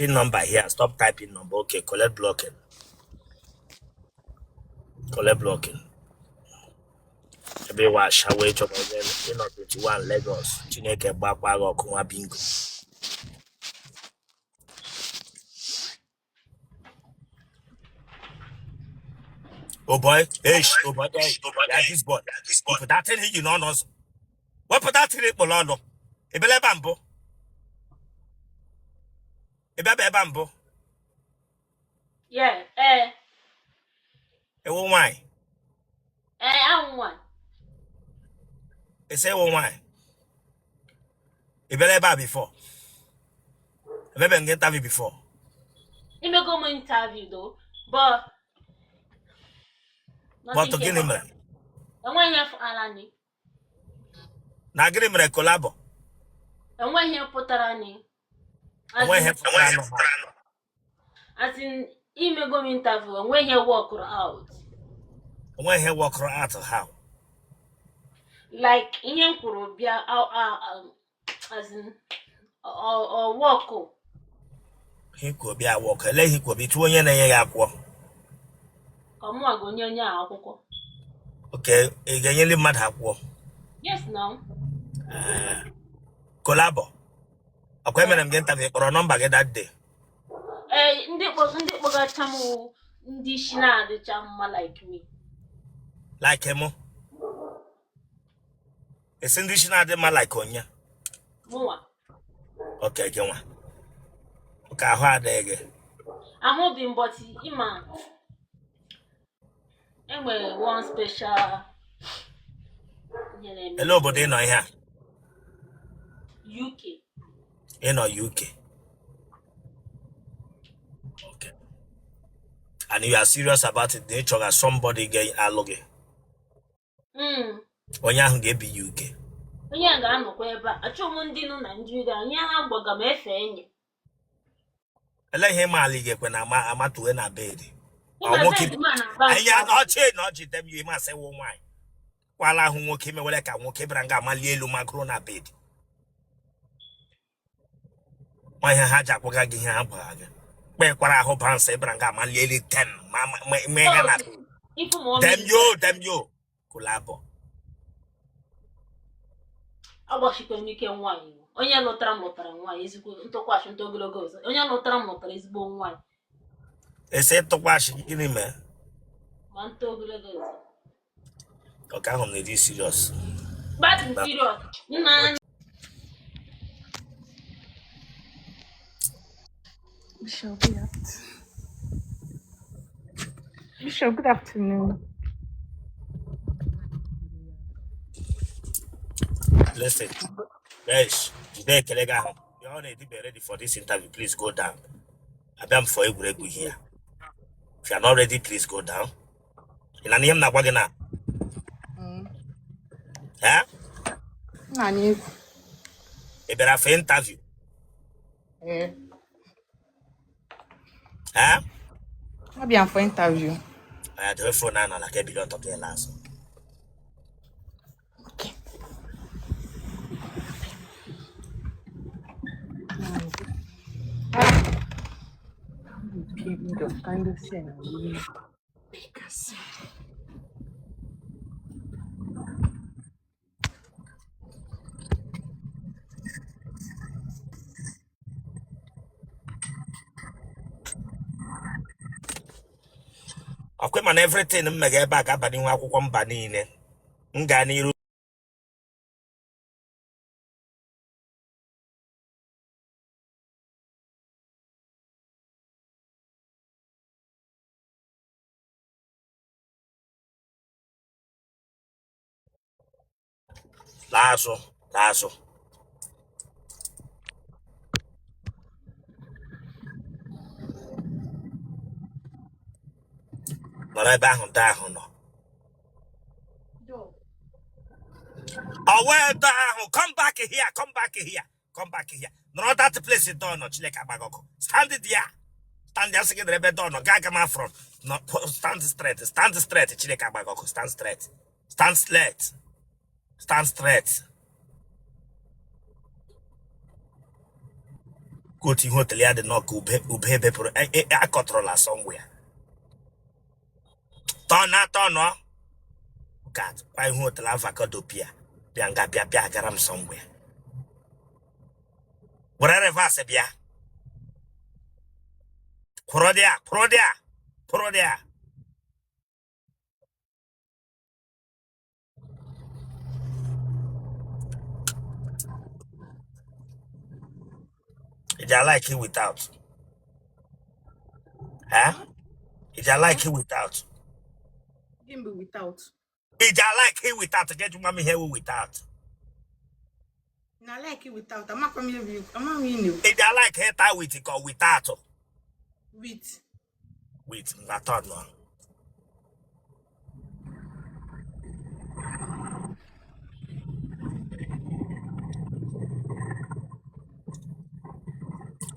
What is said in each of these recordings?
Number here. Stop typing number. Okay, collect blocking. Collect blocking. Ebe ịwa ashawo ịchọrọ onye ịnọ 21 Lagos. Chineke gbakwa gị ọkụ nwa bingo. Oh boy, hey, oh boy, hey, yeah, this boy. Wepụ that thing yi n'ọnụ ọzọ. Wepụ that thing ịkpụrụ ọnụ. Ebele ebe a mbụ. Ebe ebe ebe mbụ. Yeah, eh. Ị wụ nwaanyị. Eh, awụ nwaanyị. Ị sị ị wụ nwaanyị. Ị bịala ebe a before. Emebe m gị interview before. Imego m interview though, but But gịnị mere? Enweghị ihe fụtara ni. Na gịnị mere collabo? Enweghị ihe pụtara ni. Enweghị ihe pụtara nụ ha. As in, imego m interview, enweghị ihe workụrụ out. Enweghị ihe workụrụ out how? Like ihe m kwuru bịa as in ọ workụ. Ihe kwuru bịa work, ele ihe kwuru bịa tụọ onye na-enye ya akwụkwọ. Ka mụnwa ga-onye onye a akwụkwọ. Okay, ị ga-enyeli mmadụ akwụkwọ? Yes now. Collabo. Ọkwa emere m gị interview kpọrọ nọmba gị that day. Ee, ndị kpọgacha m wụ ndị isi na-adịcha mma like me. Like mụ. Ị sị ndị isi na-adị mma like onye? Mụnwa. Okay, gị nwa. Okay, ahụ adịghị gị. Ahụ dị m but ịma enwere one special ihe na-eme. Ele obodo ị nọ ihe a? UK. Ị nọ UK. Okay. And you are serious about it na ị chọga somebody ga-alụ gị. Onye ahụ ga-ebi UK. Onye a ga-anọkwa ebe a. Achọghị m ndị nọ Naijiria. Onye ha gbaga m efe enyi. Ele ihe maala ị ga-ekwe na amatuwe na bed. Nwoke anyị ọchị na ọchị dem you ma sị wụ nwaanyị. Kwala ahụ nwoke mewere ka nwoke bịara nga amali elu magoro na bed. Nwa ihe ha ji akwụga gị ihe ha gwara gị. Kpekwara ahụ bansị bịara nga amali elu dem ma mee ha na dem yo dem yo collabo. Agbachikwara m ike nwaanyị. Onye lụtara m lụtara nwaanyị ezigbo ntụkwasị ntụ ogologo ọzọ. Onye lụtara m lụtara ezigbo nwaanyị. Ị sị tụkwasị gịnị mee? Ma ntụ ogologo ọzọ. Okay, ahụ m na-edi serious. But serious. Nna. Bishop, good afternoon. Bishop, good afternoon. Listen, guys, jide ekele gị ahụ. You all need to be ready for this interview. Please go down. Abịa m for egwuregwu here. If you are not ready, please go down. Ị na ihe m na-agwa gị na? Eh? Anyị Ị bịara for interview? Ee. Eh? Abịa m for interview. Aya dowe phone ahụ n'ala ka ebili ọtọ gị laa azụ. Okay. Ọkwa mana everything m mega ebe a ga-aba n'ihu akwụkwọ mba niile m gaa n'iru. Laa azụ, laa azụ. Nọrọ ebe ahụ door ahụ nọ. Ọwa door ahụ, come back here, come back here, come back here. Nọrọ that place door nọ, Chineke agba gị ọkụ. Stand there. Stand there, sị gị nọrọ ebe door nọ, gaa aga ma front. No, stand straight, stand straight, Chineke agba gị ọkụ, stand straight. Stand straight. Stand straight. Ka otu ihe otele ya dị n'ọka ube ube ebepụrụ akọtụrụla somewhere. Tọna tọnọ ka kwa ihu otele avocado pịa bịa nga bịa bịa gara m somewhere. Were reverse bịa. Kwụrụ dị a, kwụrụ dị a, kwụrụ dị a. Ị I like it without. Huh? Ị I like it without. Gịnị bụ without? Ị I like it without. Get your mommy here without. Na like it without. Amakwa m ihe bụ ama m ihe na-ekwu. Ị I like it with or without. With. With na third one.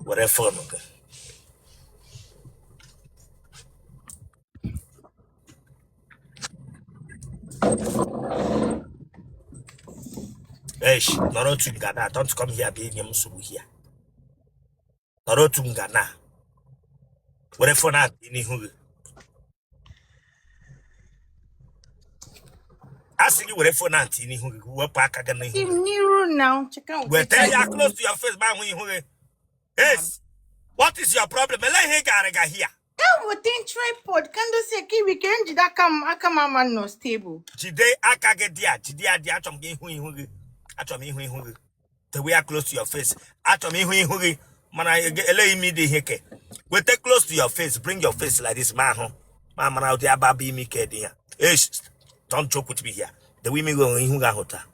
Were phone gị. Eish, nọrọ otu nga na don't come here bịa nye m nsogbu here. Nọrọ otu nga na were phone ahụ dị n'ihu gị. A sị gị were phone ahụ tinye n'ihu gị, wepụ aka gị n'ihu gị. N'iru now. Cheka Weta ya close to your face ma ahụ ihu gị. Yes. What is your problem? Ele ihe ị gara ga here. Weta tripod ka ndị si ka iwe ka njide aka m aka m ama nọ stable. Jide aka gị dị a, jide ya dị, achọrọ m gị ịhụ ihu gị. Achọrọ m ịhụ ihu gị. Tewe ya close to your face. Achọrọ m ịhụ ihu gị mana eleghị imi dị ihe ke. Weta close to your face, bring your face like this ma ahụ. Ma mara ụdị ababa imi ke dị ya. Eish, don't joke with me here. Dewe imi gị ihu gị ahụ taa.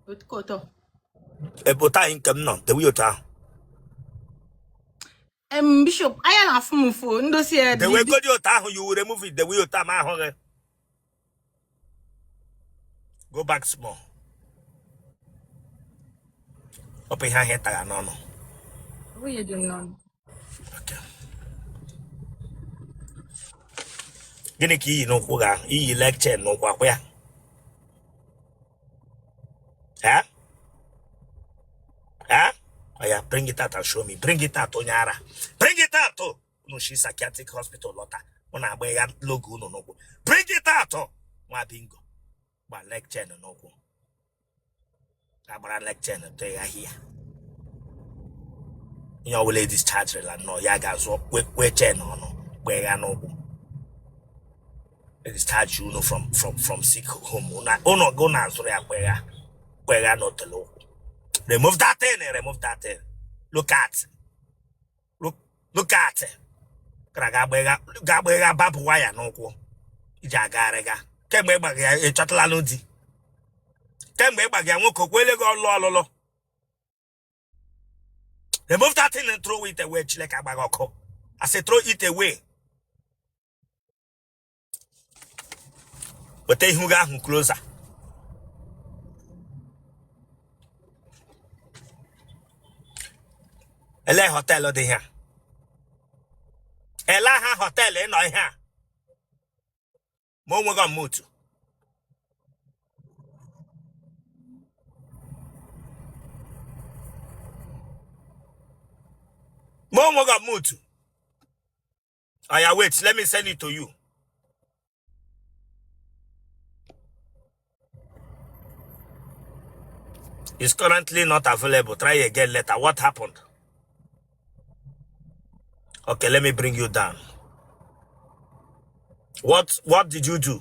Otukọtọ. Ebe ụta anyị nke m nọ, dewe ya otu ahụ. Bishop, anya na-afụ m ụfụ ndosi ya dị. Dewe godi otu ahụ, you will remove it. Dewe ya otu a ma ahụ gị. Go back small. Ọ bụ ihe ahụ ị tara n'ọnụ. Nwunye dị m n'ọnụ. Okay. Gịnị ka i yi n'ụkwụ gị ahụ? I yi leg chain n'ụkwụ akwa ya? Eh? Eh? Oya, bring it out and show me. Bring it out, onye ara. Bring it out. Unu shi psychiatric hospital lọta. Unu agba ya logo unu n'ụkwụ. Bring it out. Nwa bingo. Gba leg chain n'ụkwụ. Agbara leg chain tee ya hia. Onye ọbụla edischargerela nnọọ ya ga-azụ kwe chain ọnụ kpee ya n'ụkwụ. Discharge unu from sick home. Unu gụ na-azụrụ ya kpee kpee ya n'otele ụkwụ. Remove that thing, remove that thing. Look at. Look, look at. Kara ga-agbagha barbed wire n'ụkwụ iji agagharịga. Kemgbe ị gbaga ya ị chọtala nụ di. Kemgbe ị gbaga ya nwoke o kwele gị ọlụ ọlụlụ. Remove that thing and throw it away. Chineke agbaghị ọkụ. I say throw it away. Weta ihu gị ahụ closer. Ele hotel dị ihe a? Ele aha hotel ị nọ ihe a? Ma o nweghị ọmụtu. Ma o nweghị ọmụtu. Oya, wait, let me send it to you. It's currently not available. Try again later. What happened? Okay, let me bring you down. What did you do?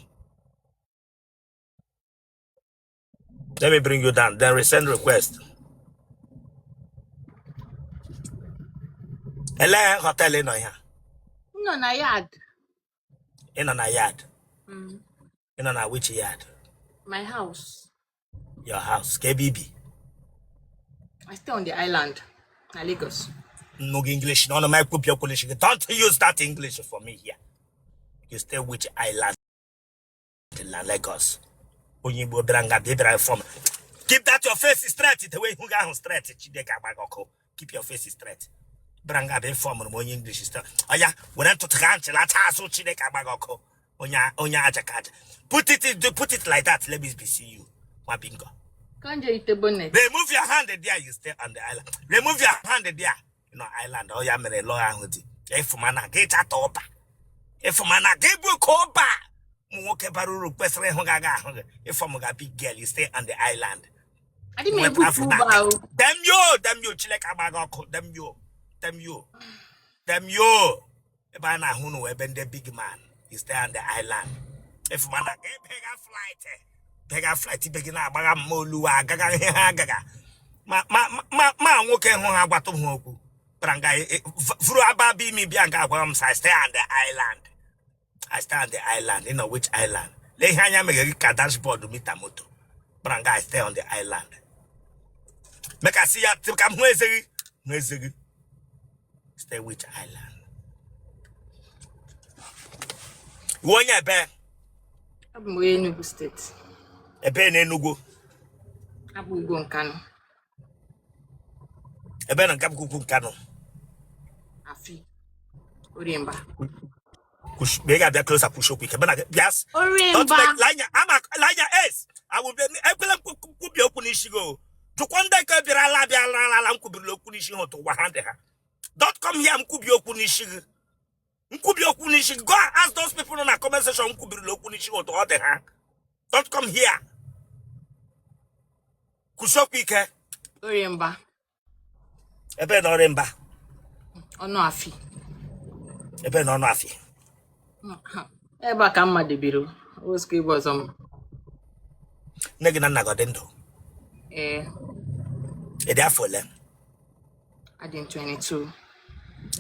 Let me bring you down. Then resend request. Ele hotel ị nọ ihe a? M nọ na yard. Ị nọ na yard. Ị nọ na which yard? My house. Your house. Ka ebe i bi? I stay on the island na Lagos. Nnụ gị English n'ọnụ ma ekwubi okwulishi gị. Don't use that English for me here. You stay which island? Na Lagos. Onye Igbo bịara nga bịa bịara form. Keep that your face straight. The way ihu gị ahụ straight. Chineke agba gị ọkụ. Keep your face straight. Bịara nga bịa form m onye English straight. Oya, were ntụtụ ga nchịlacha azụ Chineke agba gị ọkụ. Onye onye aja ka aja. Put it like that. Let me be see you. Nwa bingo. Ka nje ite bonnet. Remove your hand there. You stay on the island. Remove your hand there. Nọ island ọ ya mere lọọ ahụ di ịfụmana gị chata ụba ịfụmana gị bụ ka ụba ụmụ nwoke bara uru kwesịrị ịhụ gị aga ahụ gị ịfọm ga big girl, you stay on the island. Adị m Nweta ebutu afọ ụba na o. Damn you, damn you, Chineke agba gị ọkụ. Damn you, damn you, damn you. Ebe a na-ahụ unu ebe ndị big man, you stay on the island. Ịfụmana gị bega flight, bega flight ibe gị na-agbagha mma oluwa agaga ihe ha agaga ma ma ma ma nwoke hụ ha gwatụ ha okwu bara nga vuru aba bụ imi bịa nga agwa m sị, "I stay on the island, I stay on the island." You know which island? Lee ihe anya meghe gị ka dashboard meter moto bara nga, "I stay on the island." Make I see ya ka m hụ eze gị, hụ eze gị. Stay which island? Iwe onye ebe? Abụ m onye Enugu Steeti. Ebe na Enugu? Abụ Ugwu Nkanụ. Ebe na nke bụ Nkanụ? Afi. Orimba. Mgbe ị ga-abịa closer, kwushi okwu ike. Bịa bịa. Don't Orimba. make lanya ama lanya s awụbe ekwela m kwubi okwu n'isi gị o. Jụkwa ndị nke bịara ala bịa ala ala m kwubirila okwu n'isi ha otu ụwa ha dị ha. Don't come here m kwubi okwu n'isi gị, nkwubi okwu n'isi gị. Go and ask those people nọ na comment section m kwubirila okwu n'isi gị otu ọ dị ha. Don't come here, kwusi okwu ike. Orimba. Ebe na Orimba? Ọnụ Afi. Ebe na ọnụ afịa? Ebe a ka mma debere. Osikwa ebe ọzọ m. Nne gị na nna gị ọ dị ndụ? Ee. Ị dị afọ ole? Adị m 22.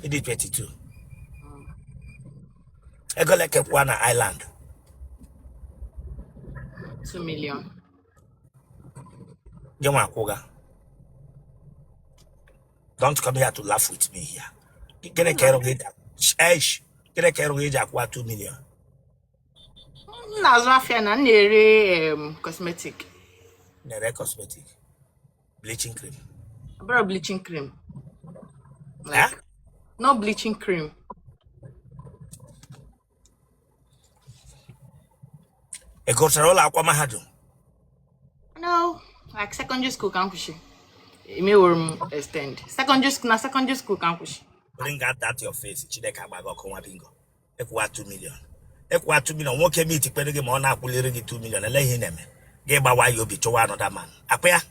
Ị dị 22. Ego ole ka kwụwa na island? 2 million. Gị nwa akwụga. Don't come here to laugh with me here. Gịnị ka ịrụ gị eish, gịnị ka ịrụ gị ji akwụwa 2 million? M na-azụ afịa na m na-ere cosmetic. Na-ere cosmetic, bleaching cream? Abụrụ bleaching cream. Eh? Like, no bleaching cream. Ị gụchara ụlọ akwụkwọ mahadum? No, like secondary school ka m kwụsị. Emeworo m extend. Secondary school na secondary school ka m kwụsị. Bring out that your face. Chineke agba gị ọkụ nwa bingo. Ịkwụwa 2 million, ịkwụwa 2 million, nwoke meet kpere gị ma ọ na-akwụliri gị 2 million, ele ihe ị na-eme gị gbawa ya obi chụwa another man akpa ya.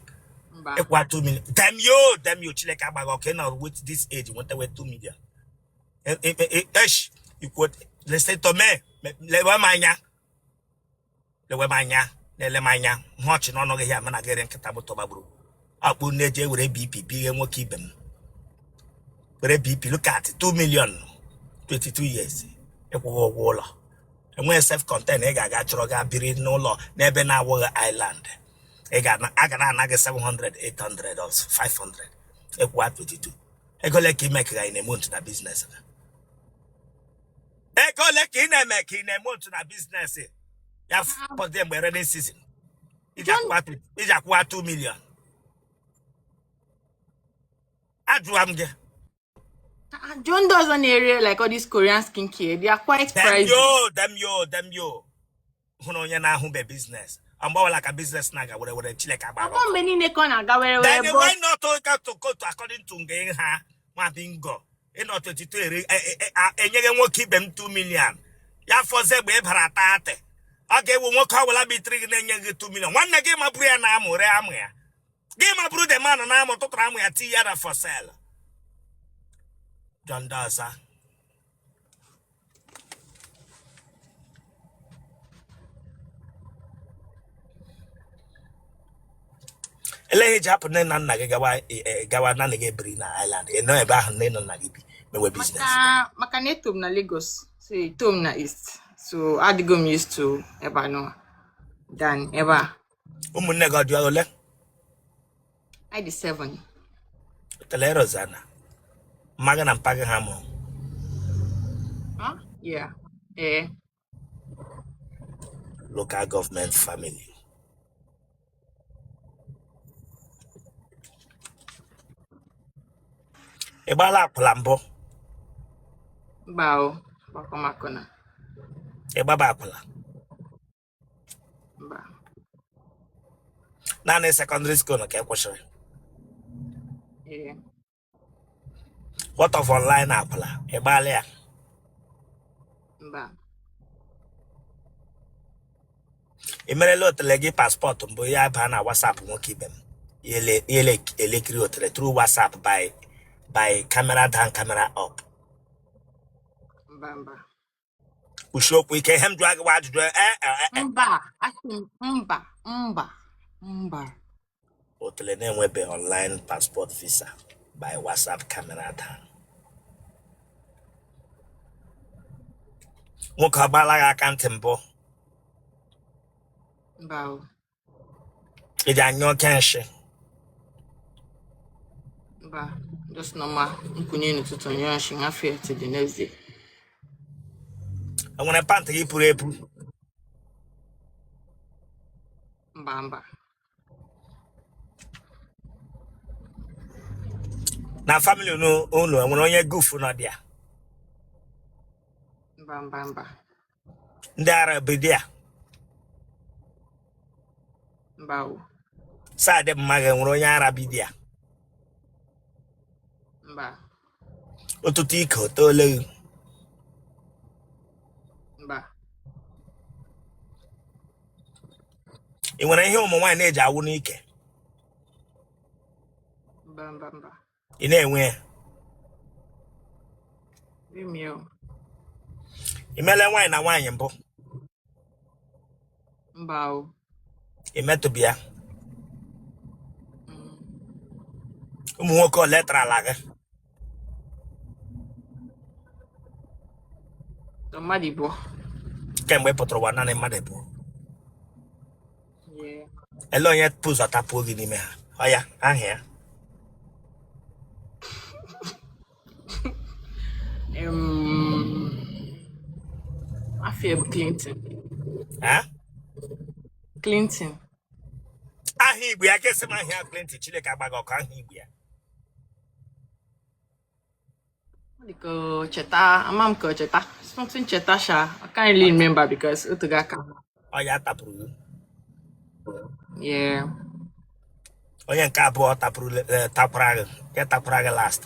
Mba. Ịkwụwa 2 million, damn you, damn you, Chineke agba gị ọkụ. Ị nọ with this age nwetawe 2 million. Esh ikwu, listen to me, lewe m anya, lewe m anya, na-ele m anya hụ ọchị n'ọnụ gị ya mana gịrị nkịta bụ tọgbagburu akpụ nne ji were BP bighe nwoke ibe m were BP. Look at 2 million, 22 years, ịkwụghị ụgwọ ụlọ, enweghị self contain. Ị ga-aga chọrọ gaa biri n'ụlọ n'ebe na-awụghị island. Ị ga a ga na-ana gị 700, 800 or 500. Ịkwụwa 22, ego ole ka ị mekega ị na-eme otu na business gị? Ego ole ka ị na-eme ka ị na-eme otu na business ya fọdụ mgbe rainy season iji akwụwa 2 million? Ajụwa m gị. Jụọ ndị ọzọ na-ere like all this Korean skincare. They are quite Damn pricey. you, damn you, damn you. Hụrụ onye na-ahụbe business mgbawala ka business na-aga were were. Chineke agbara Ọkwa mgbe niile ka ọ na-aga were were. Then but why not go to go to according to nge ha nwa bingo ịnọ 22 eri enyeghị nwoke ibe m 2 million ya fọzie mgbe ị bara 30 ọ ga-ewu nwoke ọbụla bitiri gị na-enye gị 2 million. Nwanne gị maburu ya na amụ ree amụ ya, gị maburu the man na amụ tụtụrụ amụ ya tinye ya na for sale. Jọ ndị ọzọ. Ele ihe eji hapụ nne na nna gị gawa gawa naanị gị biri na island? Ị nọ ebe ahụ nne na nna gị bi mewe business? Maka na eto m na Lagos, so eto m na East, so adịgo m used to ebe a nọ than ebe a. Ụmụnne gị ọ dị ole? I dị seven. Tele Rosanna, mma gị na mpa gị ha mụrụ? Huh? Yeah. Eh. Local government family. Ị gbaala akwụla mbụ? Mba o. Gbakọmakọna. Ị gbaba akwụla? Mba. Naanị secondary school ka ị kwụsịrị? Eh. What of online akwụla, ị gbaala ya? Mba. Ị merela otele gị passport mbụ ya baa na WhatsApp nwoke ibe m ele elekiri otele through WhatsApp by camera down, camera up? Mba, mba. Kwusie okwu ike, ihe m jụọ gị ajụjụ e e e Mba, asị m mba, mba, mba. Otele na-enwebe online passport visa by WhatsApp camera down. Nwoke ọ gbaala gị aka ntị mbụ? Mba o. Ị ji anyụ oke nshị? Mba, just normal. M kunye n'ụtụtụ nyụọ nshị ngafee till the next day. E nwere pant gị puru epu? Mba, mba. Na family unu enwere onye gufu nọ there? Mba, mba, mba. Ndị ara bi there? Mba o. Side mma gị enwere onye ara bi there? Mba. Ụtụtụ ike o toole gị? Mba. Ị nwere ihe ụmụ nwaanyị na-eji awụ n'ike? Mba, mba, mba. Ị na-enwe ya? Ime o. Ị meela nwaanyị na nwaanyị mbụ? Mba o. Ị metụbi ya? Ụmụ nwoke ole tarala gị? Mmadụ ịbụọ. Kemgbe ị pụtara ụwa, naanị mmadụ ịbụọ? Yeah. Ele onye bu ụzọ tapuo gị n'ime ha? Ọ ya aha ya? Afa ya bụ Clinton. Ha? Clinton. Aha Igbo ya kesị m aha ya Clinton. Chineke agba gị ọkụ, aha Igbo ya? Ọ dị ka o cheta, ama m ka o cheta. Something cheta sha. I can't really remember because o tego aka. Ọ ya tapụrụ gị? Yeah. Onye nke abụọ tapụrụ takwara gị, nke takwara gị last?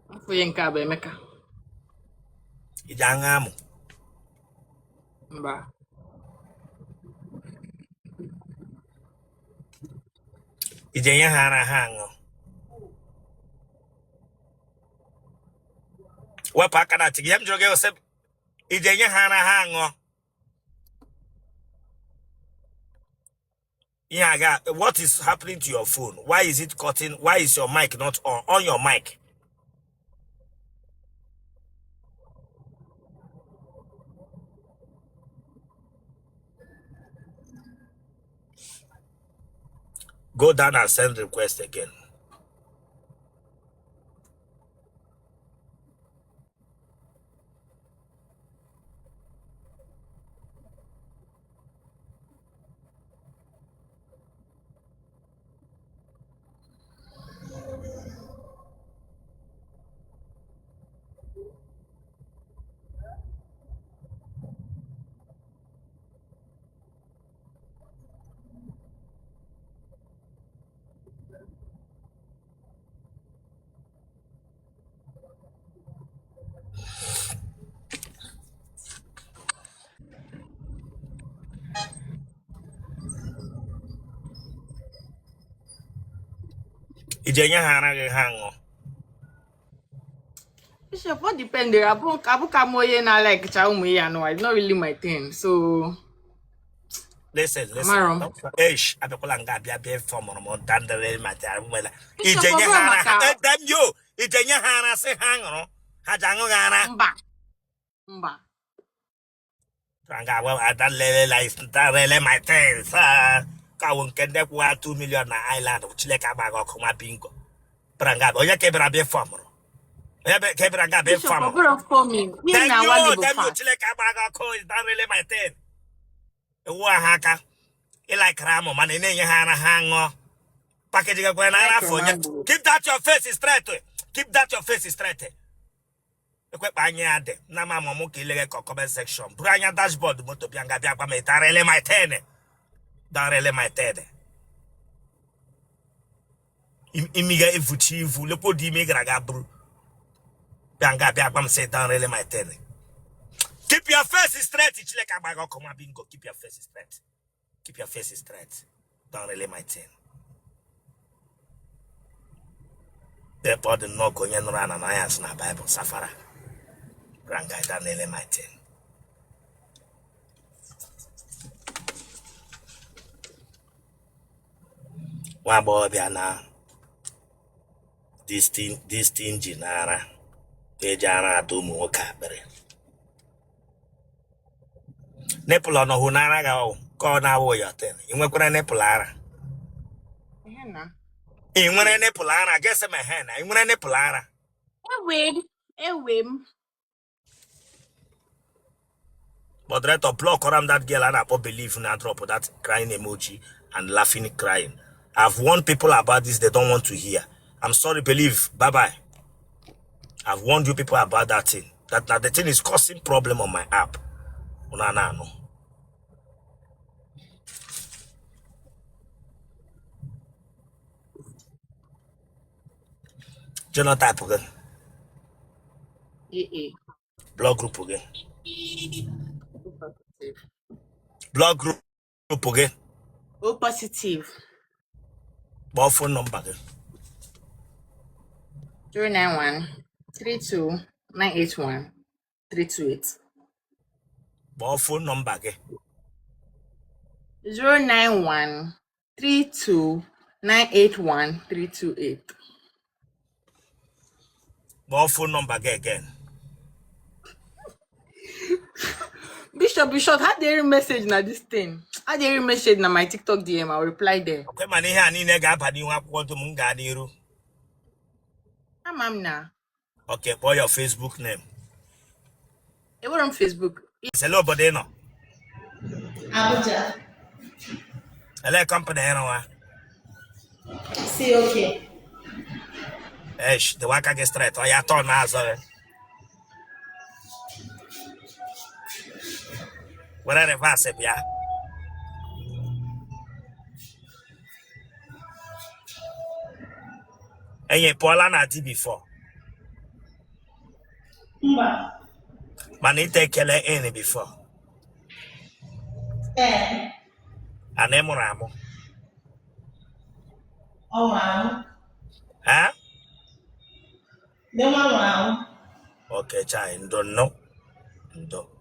Afa onye nke a bụ Emeka. I ji aṅụ amụ? Mba. I ji enye ha ara ha aṅụ? Wepụ aka na ntị gị. Ya m jụrụ gị sị, i ji enye ha ara ha aṅụ? Ihe aga, what is happening to your phone? Why is it cutting? Why is your mic not on? On your mic. Go down and send request again. I ji enye ha ara gị ha ṅụọ? Bishop, ọ depend. Abụ ka m onye na-alikecha ụmụ ihe anụwa. It's not really my thing. So, Listen, listen. amarọ m. Eish, abịakwala nga abịa bịa fọmụrụ m dandere mata nwela. Bishop, I ji ọ enye bụrụ ha ara maka ha damn you. I ji enye ha ara sị ha ṅụrụ. Ha ji aṅụ gị ara. Mba. Mba. Nga agwa ada lele like darele my things. Ah, ka wụ nke ndị kwụwa 2 million na Island. Chineke agba gị ọkụ nwa bingo. Bịara nga onye ka ị bịara bịa fọmụrụ. Onye ka ị bịara nga bịa Bishop, ọ fọmụrụ. bụrụ forming. Ihe m Damn na-agwa gị you, bụ damn you, fact. Chineke agba gị ọkụ, is that really my thing? Ewu ahụ aka ị likere amụ mana ị na-enye ha ara ha ṅụọ package gakwa na ara Like afọ onye. amụ. Keep that your face straight. Keep that your face straight. Ekwekpa anya ya dị na ma amụmụ ka ileghe ka comment section buru anya dashboard moto bịa nga bịa gwa m ịtarịlị my ten darịlị my ten. Imi ga evuchi ivu lekwa ụdị ime ị gara ga buru bịa nga bịa gwa m sị don't really my thing. Keep your face straight. Chineke agba gị ọkụ nwa bingo. Keep your face straight. Keep your face straight. Don't really my thing. Ebe ọ dị nnọọ ka onye nụrụ Ananias na Baịbụl Safara ranga don't really my thing. Nwa agbọghọbịa na distinji na ara eji ara atọ ụmụ nwoke akpịrị nipple ọ nọhụ n'ara gị ọwụ ka ọ na-awụ ya ten ị nwekwara nipple ara ị nwere nipple ara gị sị m ehe na ị nwere nipple ara Enwe m. Moderator, block around that girl and I believe na drop that crying emoji and laughing crying. I've warned people about this, they don't want to hear. I'm sorry, believe. Bye bye. I've warned you people about that thing. That the thing is causing problem on my app. Una na no. Genotype gị, AA. Blood group gị, O positive. Blood group gị, O positive. Kpọọ phone number gị. 091 32 981 328. Kpọọ phone number gị. 091 32 981 328. Kpọọ phone number gị again. Bishop, Bishop, how dare you message na this thing? How dare you message na my TikTok DM? I'll reply there. Okwe mana ihe a niile ga-aba n'ihu akwụkwọ dum m gaa n'iru. Ama m na. Okay, kpọọ your Facebook name. Enwere m Facebook. Ele obodo ị nọ? Abuja. Ele company ị rụwa? Si okay. Esh, dewe aka gị straight, ọ ya tọọ n'azụ gị. Were reverse bịa. Enyi pụọla na di before. Mba. Mana ite ekele in before. Ee. Ana ị mụrụ amụ. Ọ nwụrụ anwụ. Ha? Ndị nwa nwụrụ anwụ. Okay, chai, ndo nnọọ. Ndo.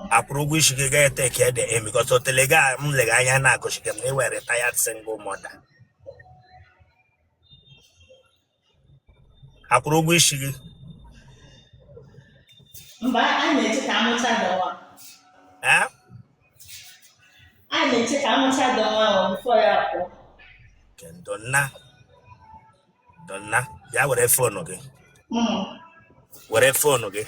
Akwụrụ ụgwọ isi gị gaa take the in because otele ga m lega anya na-agụchi gị m na ị were retired single mother. Akwụrụ ụgwọ isi gị. Mba, anyị na-eche ka amụcha dị nwa. Eh? Anyị na-eche ka amụcha dị nwa ahụ before ya pụọ. Okay, ndo nna. Ndo nna, bịa were phone gị. Were phone gị.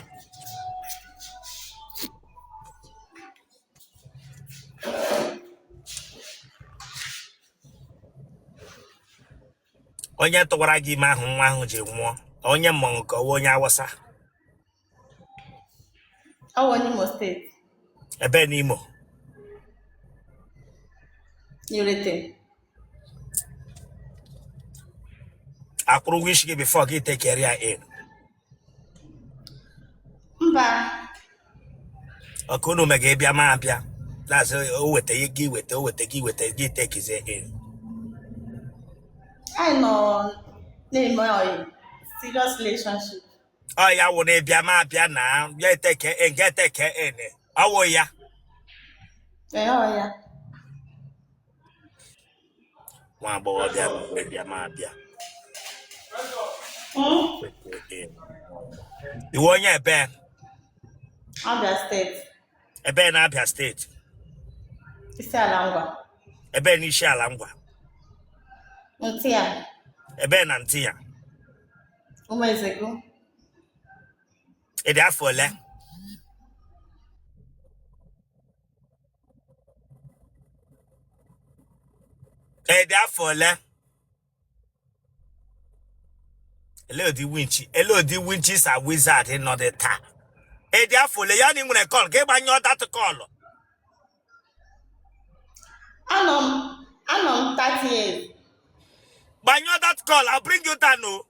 Onye tụwara gị ime ahụ nwa ahụ ji nwụọ, onye mmọnwụ ka ọ wụ onye Awụsa? Ọ wụ onye Imo State. Ebe n'Imo? Irete. Akwụrụ ụgwọ isi gị before gị take ya in? Mba. Ọka unu mega ịbịa ma abịa. That's o weta gị weta o weta gị weta gị takezie in. Anyị nọ na-eme oyi serious relationship. Ọ ya wụ na ịbịa ma abịa na ya eteke in ga eteke in. Ọ wụ ya. Ee, ọ ya. Nwa agbọghọbịa ịbịa ma abịa. Iwe onye ebe? Abia State. Ebe na Abia State? Isiala Ngwa. Ebe na Isiala Ngwa? Ntigha. Ebe na Ntigha? Umuezegu. Ị dị afọ ole? Ị dị afọ ole? Ele ụdị winchi, ele ụdị winches and wizard nọ dị taa. Ị dị afọ ole? Ya na ị nwere call ka ị gbanyụọ that call. Anọ m 30 years. Gbanyụọ that call. I'll bring you down o.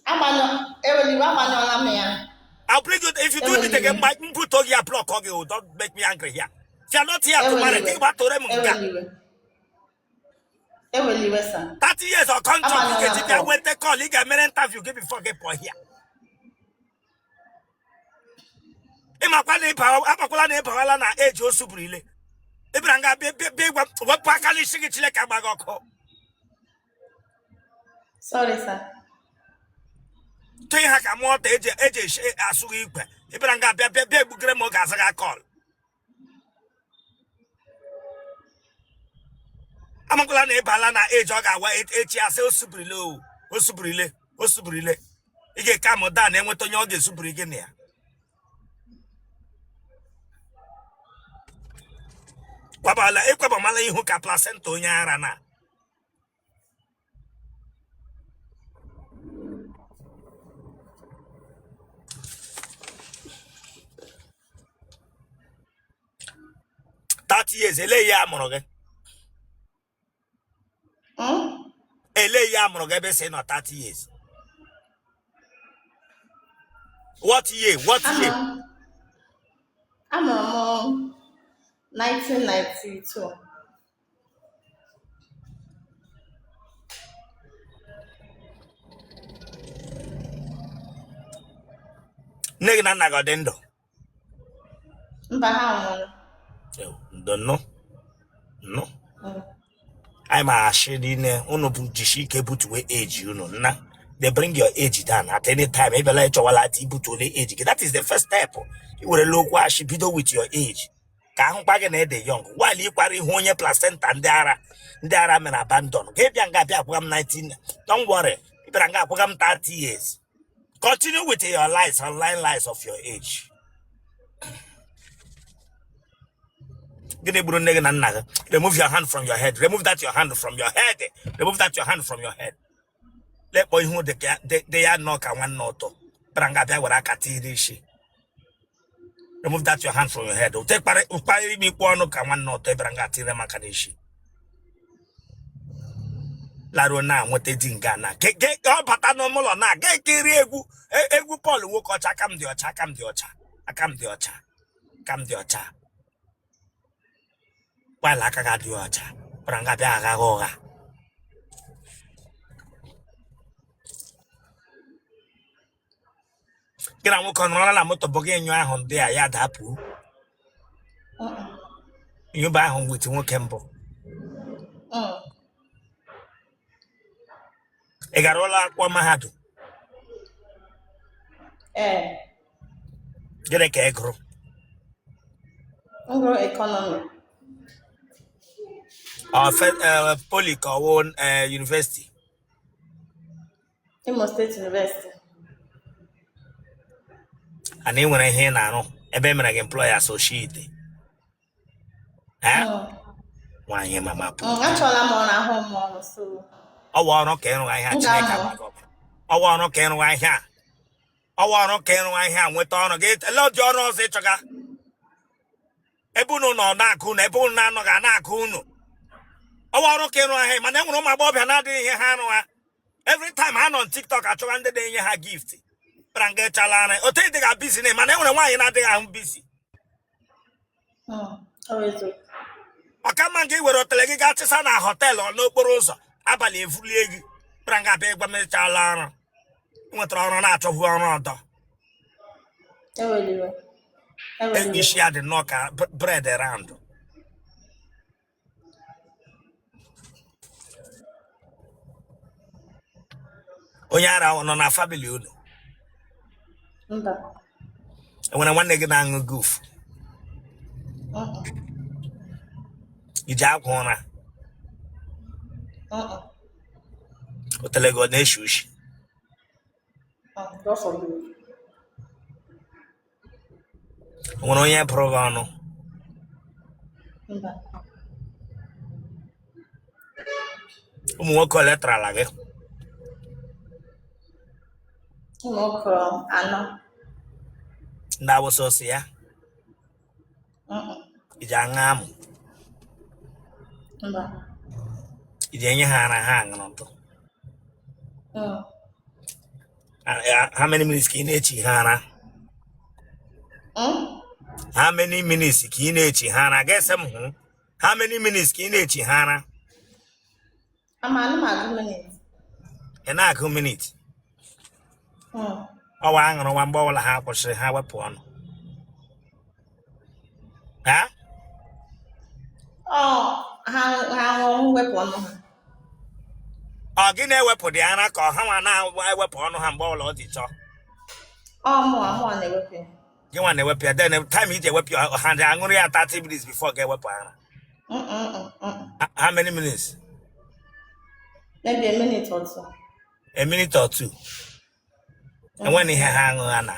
Agbanyụ, eweliwe, agbanyụọla m ya. I'll bring you if you do it again. Eweliwe. My put here block gị o. Don't make me angry here. If you are not here to marry, Eweliwe. gị gbatụrụ m nga. Eweliwe. Eweliwe, sir. 30 years of contract ị Agbanyụọla ga-eji m bịa call. nweta call, ị ga-emere interview gị before gị pụọ here. Ịmakwa na ịba akpakwala na ịbawala na eji o suburu ile ịbịara nga bịa bịa bịa ịgwa wepụ aka n'isi gị. Chineke agba gị ọkụ. Sorry, sir. Tụnye ha ka mụọ ọta eji eshi asụghị ikwe. Ịbịara nga bịa bịa bịa egbugere m oge azaghị call. Amakwala na ịbala na eji ọ ga-awa echi asị o suburile o o suburile o suburile. Ị ga-eke amụda na enweta onye ọ ga-esubiri gị na ya. Kwabala ịkwabamala ihu ka placenta onye ara na 30 years. Ele ihe a mụrụ gị? Ele ihe a mụrụ gị ebe sị nọ 30 years? What year? What year? Amụrụ m 1992. Nne gị na nna gị ọ dị ndụ? Mba, ha nwụrụ. Ew, ndo nnụ nnụ. Anyị ma ashị niile unu bụ jishi ike butuwe age unu nna. They bring your age down at any time. Ị bịala ịchọwala ati ibutuole age gị. That is the first step. I werela okwu ashị bido with your age ka ahụkwa gị na ede young while ịkwara ihu onye placenta ndị ara ndị ara mere abandon. Ga ịbịa nga bịa akwụga m 19. Don't worry, ị bịara nga akwụga m 30 years. Continue with your lies, online lies of your age. Gịnị gburu nne gị na nna gị? Remove your hand from your head. Remove that your hand from your head. Remove that your hand from your head. Lekpọ ihu dị ka dị ya nọ ka nwanne ụtọ bịara nga bịa were aka tiri isi. Remove that your hand from your head. Ute kparị ime ikpu ọnụ ka nwanne ụtọ bịara nga tiri m aka n'isi. Laruo na nweta di nga na ọ bata n'ụlọ na ga ekiri egwu egwu Paul nwoke ọcha. Aka m dị ọcha, aka m dị ọcha, aka m dị ọcha, aka m dị ọcha. Gbalị aka gị adịghị ọcha bịara nga bịa agha ụgha. Gị na nwoke ọ nọrọla na moto bụ gị nyụ ahụ ndị a ya dapụ? Nyụba ahụ nweta nwoke mbụ? Ị gara ụlọ akwụkwọ mahadum? Ee. Gịnị ka ị gụrụ? M gụrụ economy. Ọ poly ka ọ wụ university? Imo State University. Ana ị nwere ihe ị na-arụ ebe e mere gị employer associate? Nwaanyị mama put. Achọla m ọrụ, ahụ m ọrụ, so Ọwa ọrụ ka ịrụwa ihe a. M Chineke ga-amụ. agba gị ọkụ. Ọwa ọrụ ka ịrụwa ihe a. Ọwa ọrụ ka ịrụwa ihe a. Nweta ọrụ gị. Ele ụdị ọrụ ọzọ ịchọga ebe unu nọ na-agụ unu, ebe unu na-anọghị a na-agụ unu? Ọwa ọrụ ka ịrụ ahịa, mana e nwere ụmụ agbọghọbịa na-adịghị ihe ha arụ ha. Every time ha nọ na TikTok achọga ndị na-enye ha gift. Bịara nga ịchala ara otu ị dịga busy na, mana e nwere nwaanyị na-adịghị ahụ busy. Ọ bụ eziokwu. Ọka mma nga i were otele gị gaa chịsa na hotel n'okporo ụzọ abalị evulie gị. Bịara nga abịa ịgwa m ịchala ọrụ nwetara ọrụ na-achọghị ọrụ ọdọ. Eweliwe. Eweliwe. Isi ya dị nnọọ ka bread round. Onye ara ọ nọ na family unu? Mba. Enwere nwanne gị na-aṅụ guf? Mm-mm. Iji akwa ụra? Mm-mm. Otele gị ọ na-eshi ushi? God forbid. Enwere onye bụrụ gị ọnụ? Mba. Ụmụ nwoke ole tarala gị? Ụmụ nwoke anọ. Ndị awụsa ose ya? Mm-mm. Iji aṅụ amụ? Mba. Iji enye ha ara ha aṅụrụ ntụ? How many minutes ka ị na-echi ha ara? Mm? How many minutes ka ị na-echi ha ara? Ga-ese m hụ. How many minutes ka ị na-echi ha ara? Ama anụ m agụ minute. Ị na-agụ minute. Ọwa aṅụrụ nwa mgbe ọbụla ha kwụsịrị ha wepụ ọnụ. Ha? Ọ ha ha ṅụọ wepụ ọnụ ha. Ọ gị na-ewepụ dị ara ka ọ ha nwa na-ewepụ ọnụ ha mgbe ọbụla ọ dị chọọ? Ọ mụwa na-ewepụ ya. Gị nwa na-ewepụ ya, then time iji ewepụ ya, ha dị aṅụrụ ya 30 minutes before ga-ewepụ ara. Mm-mm-mm-mm. How many minutes? Maybe a minute or two. A minute or two. Enwere ihe ha aṅụgha na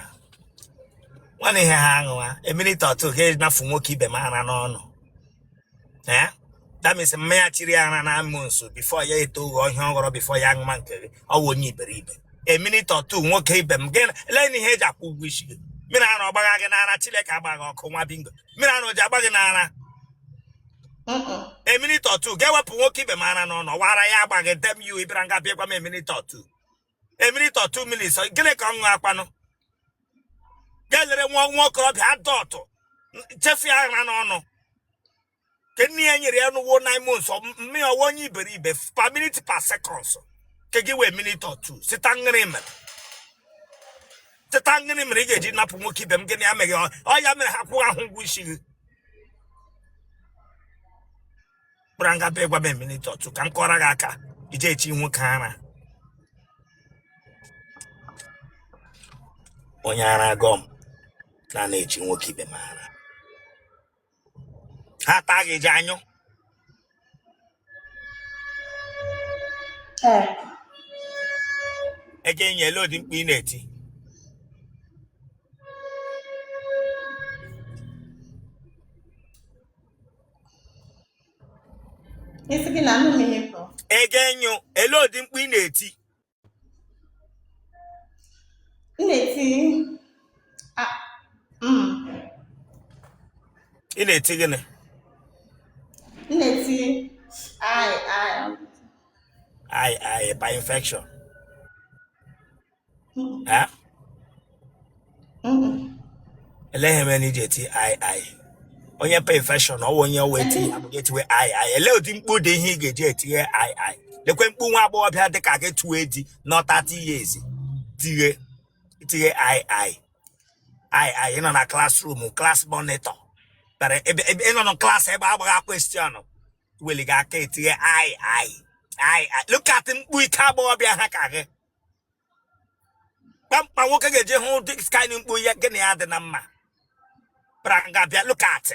nwere ihe ha aṅụgha a minute or two ga-enafu nwoke ibe m ara n'ọnụ. Eh? That means mmanya chiri ara na amụ nso before ya eto ghọọ ihe ọ ghọrọ before ya aṅụma nke gị ọ wụ onye iberibe. A minute or two nwoke ibe m gị lee na ihe eji akwụ ụgwọ isi gị mmiri ara ọ gbagha gị n'ara. Chineke agbaghị ọkụ nwa bingo. Mmiri ara o ji agba gị n'ara? A minute or two ga-ewepụ nwoke ibe m ara n'ọnụ wara ya agbaghị damn you. Ịbịara nga bịa gwa m a minute or two, a minute or 2 minutes, gịnị ka ọ ṅụ akpanụ ga-elere nwa nwa okorobịa adult chefu ya ara n'ọnụ ke nne ya nyere ya n'ụwo 9 months mmiri ọwa onye iberibe per minute per seconds ke gị wee minute or two sita ngịrị mere sita ngịrị mere ị ga-eji napụ nwoke ibe m gịnị ya mere ọ ya mere ha kwụghị ahụ ụgwọ isi gị kpara nga bịa gwa m a minute or two ka m kọrọ gị aka ije echi nwoke ara onye ara gọm na na-echi nwoke ibe m ara ha taa gị ji anyụ. Ee. Ege enyi ele odi mkpu ị na-eti. Isi gị na anụ m ihe kwuru. Ege enyo ele odi mkpu ị na-eti. M na-eti a. Ị na-eti gịnị? M na-eti ai ai. Ai ai by infection. Ha? Mm. Ele ihe mere na iji eti ai ai? Onye pa infection ọwụ onye ọwụ eti abụghị etiwe ai ai. Ele ụdị mkpu dị ihe ị ga-eji etinye ai ai? Lekwe mkpu nwa agbọghọbịa dị ka gị tụọ di nọ 30 years tinye tinye ai ai ai ai. Ị nọ na classroom, class monitor bịara ebe ebe ị nọ na class ebe agbagha question weliga aka etinye ai ai ai ai. Look at mkpu ike agbọghọbịa ha ka gị kpamkpam nwoke ga-eji hụ this kind mkpu ya gị na ya dị na mma bịara nga bịa. Look at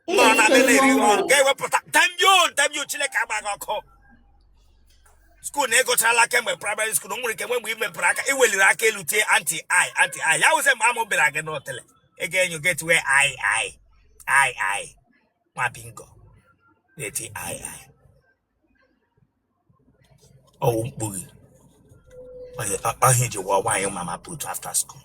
M nọ na be na-etikwa na-eri ezigbo ọrụ mkpu. ga-ewepụta. Damn you, damn you. Chineke agbaghị ọkụ. School na ịgụchala kemgbe primary school o nwere ike nwe mgbe ị mepere aka iweliri aka elu tie anti i anti i ya wụsị mgbe amụ bịara gị n'ụtịlị ị ga-enyo getwe i i i i nwa bingo na-eti i i ọwụ mkpu gị ọhịa iji wụọ nwaanyị mama put after school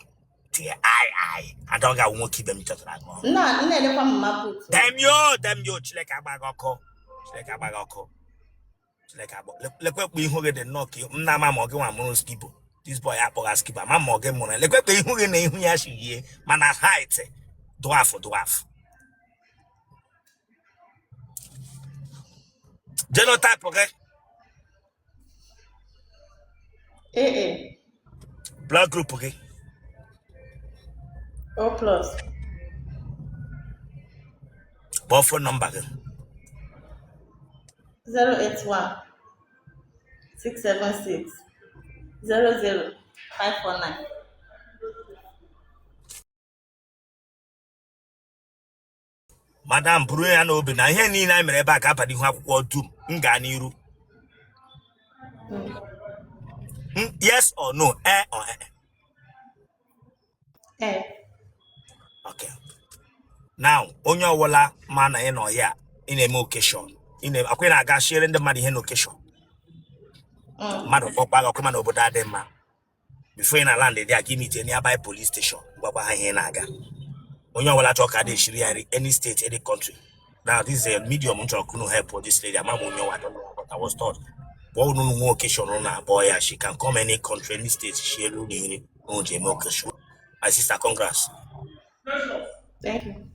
tie i i adọghị awụ nwoke ibe m chọtara gị ọrụ. M na-elekwa mama put. Damn you, damn you. Chineke agbaghị ọkụ, Chineke agbaghị ọkụ, Chineke agba. Lekwe kpa ihu gị dị nnọọ ka m na-ama ma ọ gị nwa mụrụ skibo. This boy akpọgha skibo ama ma ọ gị mụrụ ya. Lekwe kpa ihu gị na ihu ya si yie mana height dwarf dwarf. Genotype gị? AA. Blood group gị? O plus. Kpọọ phone number gị. 081 676 00 549. Madam, buru ya n'obi na ihe niile anyị mere ebe a ga-aba n'ihu akwụkwọ dum m gaa n'iru. Yes or no? Eh or eh? Ee. Okay, now onye ọbụla ma na ị nọ ya ị na-eme occasion ị na akwa ị na-aga shiere ndị mmadụ ihe n'occasion. Mmadụ kpọkwa gị ọkụ ma n'obodo adị mma before ị na land dị aka imite nearby police station gwakwa ha ihe ị na-aga. Onye ọbụla chọọ ka a dị-eshiri ya nri, any state, any country. Now this is a medium m chọrọ ka unu help this lady. Ama m onye ọwa, I don't know, but I was told Mgbe unu nwe occasion unu na-akpọ ya, she can come any country, any state, she elu na nri unu ji eme occasion. My sister, congrats. Thank you.